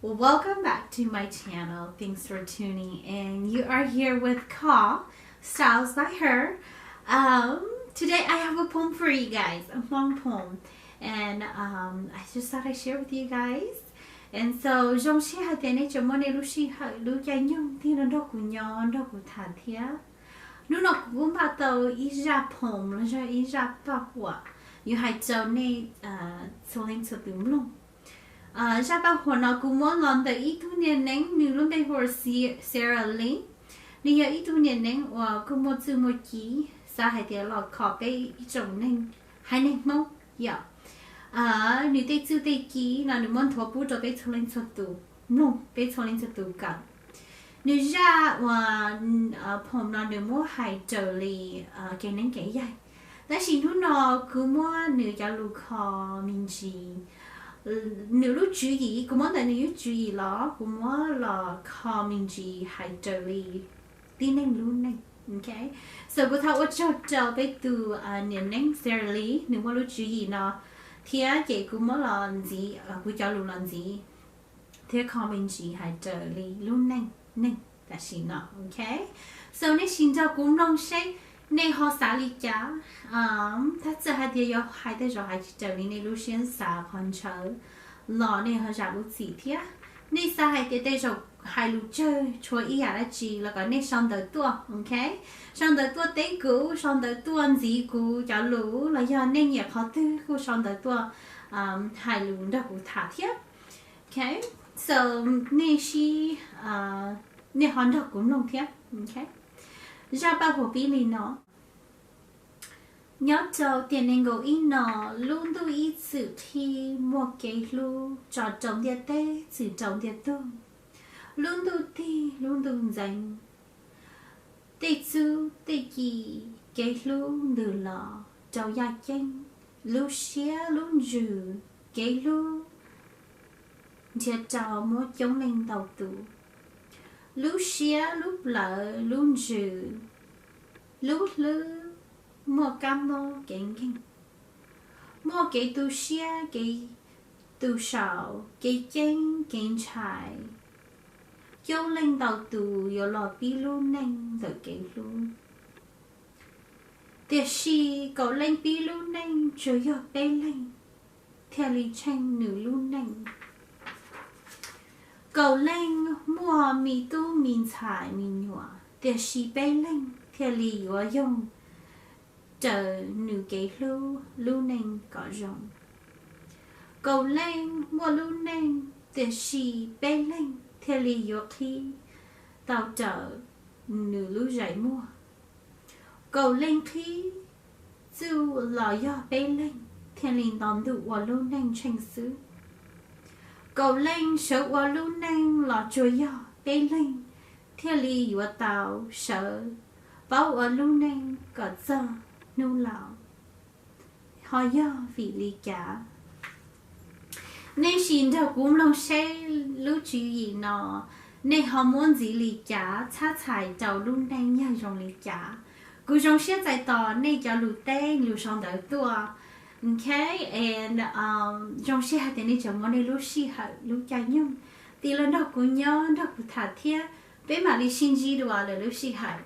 Welcome back to my channel. Thanks for tuning in. You are here with Ka, Styles by Her. Um, today I have a poem for you guys, a Hmong poem. And um, I just thought I'd share with you guys. And so, zoo siab hais tias nej tseem muab nej lub sij hawm lub caij nyoog tig los nrog kuv nyob nrog kuv tham thiab. Hnub no kuv kuj npaj tau ib zaj poem los yog ib zaj paj huam yuav hais rau nej txhua leej txhua tus mloog. Zaj paj huam no kuv muab los ntawm ib tug niam neeb, nws lub npe hu ua Sarah Lee. Nws yog ib tug niam neeb uas kuj muaj txuj muaj ci, xav hais tias los kho peb ib tsoom neeg, haiv neeg Hmoob yom. Nws tej txuj tej ci no nws muab nthuav pub rau peb txhua leej txhua tus mloog, peb txhua leej txhua tus kawm. Nws zaj uas poem no nws muab hais raws li kev neeb kev yaig, tab sis hnub no kuv muab nws cov lus kho me ntsis. Nws lub tswv yim, kuv muab ntawm nws lub tswv yim los kuv muab los kho me ntsis hais raws li tib neeg lub neej. So kuv thov ua tsaug rau peb tus niam neeb Sarah Lee, nws muaj lub tswv yim no thiab ces kuv muab los ntxiv, kuv cov lus los ntxiv thiab kho me ntsis hais raws li lub neej neeg tam sim no. So nej sim nrog kuv mloog seb nej ho xav li cas. Tab txawm hais tias yuav hais tej zaum hais tsis raws li nej lub siab xav qhov ntshaw los nej ho zam lub txim thiab. Nej xav hais tias tej zaum hais lus tsawg tshuav ib yam dab tsi los kom nej sau ntawv tuaj, ok? Sau ntawv tuaj teb kuv, sau ntawv tuaj ntxiv kuv cov lus los yog nej nyiam qhov twg kuj sau ntawv tuaj hais lus nrog kuv tham thiab. Ok, so nej sib, nej ho nrog kuv mloog thiab. Ok, zaj paj huam pib li no. Nyob rau tiam nees nkaum ib no, lub ntuj ib txwm qhib, muaj kev hlub tso rau ntiaj teb txwm rau ntiaj tug. Lub ntuj tig lub ntuj ntxeev, tej txuj tej ci, kev hlub ntws los rau yaj ceeb. Lub siab lub ntsws, kev hlub nrhiav rau muab coob leej ntau tus. Lub siab lub plawv lub ntsws, lub hlwb muaj kab mob kev nkeeg. Muaj kev tu siab kev tu saum, kev ceeb kev ntshai. Coob leej ntau tus yuav los pib lub neej ntawm kev hlub. Tiam sis kaum leej pib lub neej tsuas yog peb leeg thiaj li tsheej nws lub neej. Kaum leej muaj me tub me ntxhais me nyuam, tiam sis peb leeg thiaj li yuav yoog raws nws kev hlub lub neej kom zoo. Kaum leej muaj lub neej, tiam sis peb leeg thiaj li yuav qhib tau raws nws lub zais muag. Kaum leej qhib txuj los yog peb leeg thiaj li nto ntuj ua lub neej tsheej xwb. Kaum leej sawv ua lub neej los tsuas yog peb leeg thiaj li yuav tau sawv paub ua lub neej kom txog hnub laus. Ho yog vim li cas? Nej sim nrog kuv mloog seb lub tswv yim no nej ho muab ntxiv li cas, txhab txhais rau lub neej yog zoo li cas. Kuv zoo siab txais tos nej cov lus teb lus sau ntawv tuaj. Ok, and zoo siab hais tias nej tseem muab nej lub sij hawm lub caij nyoog tig los nrog kuv nyob nrog kuv tham thiab. Peb mam li sib ntsib dua lwm lub sij hawm.